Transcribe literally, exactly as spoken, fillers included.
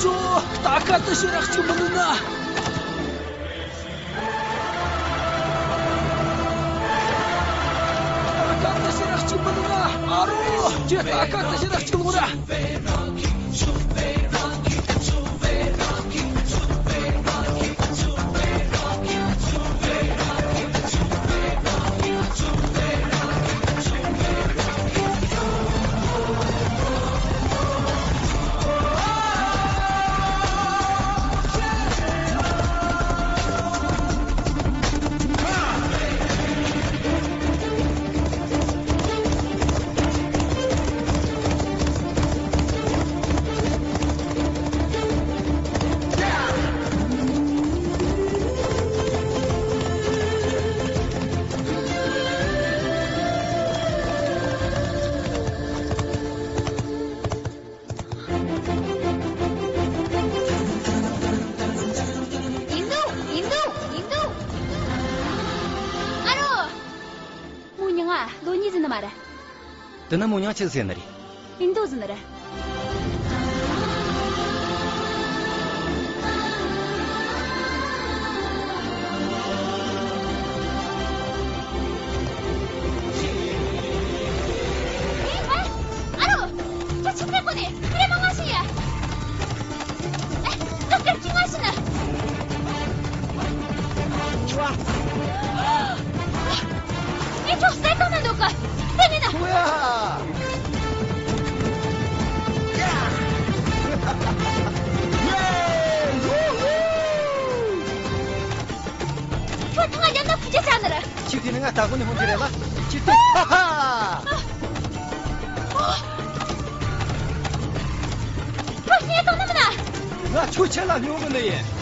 ཅོ། རྟ་ཁ་དེ་ཞིག་རག་ཅིག་མི་འདུག་ན། རྟ་ཁ་དེ་ཞིག་རག་ཅིག་མི་འདུག་ན། ཨ་རོ། ཁྱེད་རྟ་ཁ་དེ་ཞིག་རག་ཅིག་ལོངས་ར། ཡིན་འདུག་ཡིན་འདུག་ཡིན་འདུག་ཨ་རོ། མོ་མྱིང་ང་ལོ་གཉིས་ཟིན་ནི་མ་རེད། དེ་ན་མོ་མྱིང་ང་ཆི་ཟེར་ནི་རེད། ཡིན་འདུག་ཟིན་ནི་རེད། ཨ་རོ། ཁྱོད་ཆི་ཟེར་གོ་ནི་ཁྱོད་རེ་མ་ང་ཤི་ཡ། ཨེ། ལག་བརྡར་གྱིས་ང་ཤི་ན། ཁྱོད། ངས་ཁྱོད་བསད་བཏང་ན་འདོད་གི། དེ་ནས་ན། ཁྱོད་ཐང་ང་རྒྱབ་ན་ཕུད་རྒྱུ་བྱ་ནི་རེད། ཁྱེད་དེ་ནི་ང་ལྟ་གོ་ནི་ཧོན་དེ་རེད་ལ། ཁྱེད་དེ། ཧ་ཧ། ཁྱོད་སྙད་བཏང་ནི་མིན་ན། ང་ཁྱོད་ཆེ་ལ་སྙོན་གི་ནི་ཡིན།